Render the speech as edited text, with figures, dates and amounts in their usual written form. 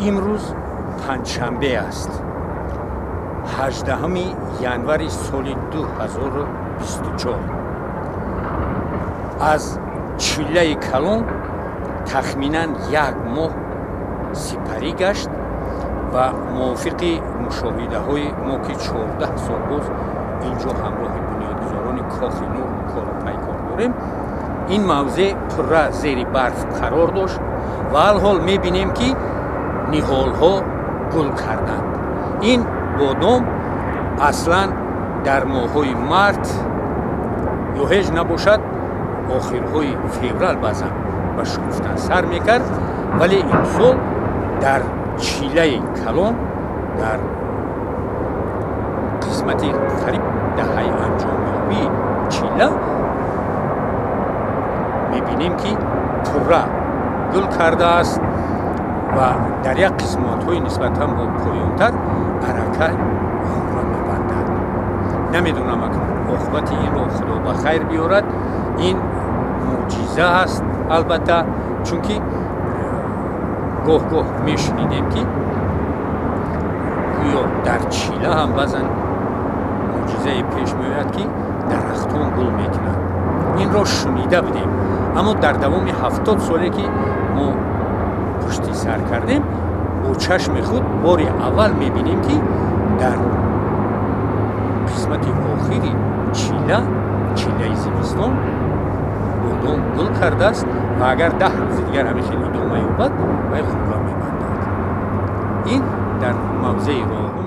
Имрӯз панҷшанбе аст, 18 январи соли 2024. Аз чиллаи калон тахминан як моҳ сипарӣ гашт ва мувофиқи мушоҳидаҳои мо, ки 14 сол боз инҷо ҳамроҳи бунёдгузорони Кохи Нур кору пайкор дорем, ин мавзеъ пурра зери барф қарор дошт ва алҳол мебинем, ки ниҳолҳо гул карданд. Ин бодом аслан дар моҳҳои март ё ҳеҷ набошад охирҳои феврал баъзан ба шукуфтан сар мекард, вале имсол дар чиллаи калон дар қисмати қариб даҳаи анҷомёбии чилла мебинем, ки пурра гул кардааст ва дар як қисматҳои нисбатан бо поёнтар арака ғурра мебандад. Намедонам, акнун оқибати инро Худо ба хайр биёрад. Ин мӯъҷиза аст албатта, чунки гоҳ-гоҳ мешунидем, ки гӯё дар чила ҳам баъзан мӯъҷизае пеш меояд, ки дарахтон гул мекунанд. Инро шунида будем, аммо дар давоми 70 соле, ки мо пушти сар кардем, бо чашми худ бори аввал мебинем, ки дар қисмати охири чилла, чиллаи зимистон, бодом гул кардааст ва агар 10 рӯзи дигар ҳамин хел идома ёбад, вай ғурра мебандад. Ин дар мавзеи Роғун.